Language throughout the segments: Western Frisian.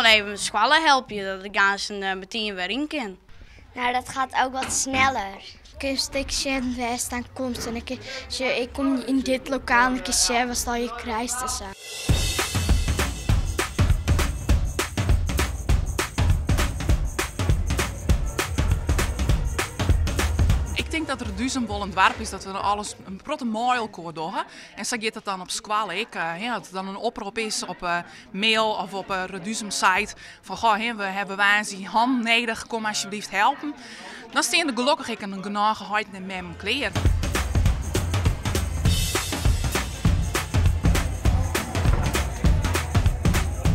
Gewoan even skoalle helpe, dat ik aanst metien wer yn kin. Nou, dat gaat ook wat sneller. Kinst ek sjen wêr'tst dan komst en dan kin ik kom yn dit lokaal en dan kinst sjen watst allegear krijst en sa. Ik tink dat Reduzum wol in doarp is dat we alles in protte mei elkoar dogge. En sa giet dat dan op skoalle ek. As der dan in oprop is op mail of op 'e Reduzum site fan goh, we hawwe woansdei hannen nedich, kom asjebleaft helpen. Dan stean der gelokkich ek in genôge heiten en memmen klear.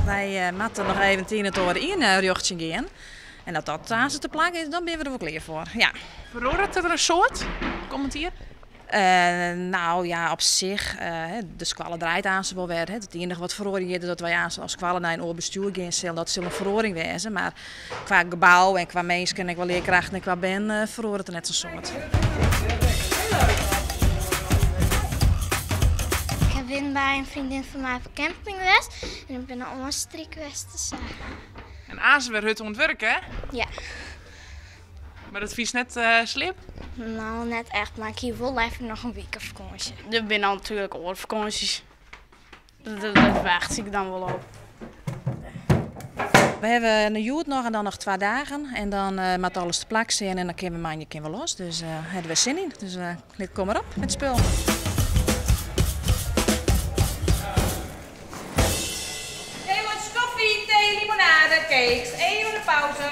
Wy moatte noch even it ien en it oar ynrjochtsjen gean. En as dat aanst te plak is, dan binne we der wol klear foar. Ja. Feroaret der in soad kommend jier? No ja, op sich, de skoalle draait aanst wol wer. It iennige wat feroarjen giet is dat wy aanst as skoalle nei in oar bestjoer gean sille. Dat sil in feroaring wêze, mar kwa gebou en kwa minsken en kwa learkrachten en kwa bern feroaret der net sa'n soad. Ik bin by in freondin fan my op camping west en ik bin nei Oostenryk west en sa. En aanst wer hurd oan it wurk, hè? Ja. Mar dat fynst net slim? No, net echt, mar ik hie wol leaver noch in wike fakânsje. Der binne natuerlik oare fakânsjes. Dêr wachtsje ik dan wol op. We hawwe hjoed noch en dan noch twa dagen en dan moat alles te plak stean en dan kinne we moandei kinne we los. Dus hawwe we sin yn. Dus kom mar op met spul. Jongens, koffie, thee, limonade, cakes. Even een pauze.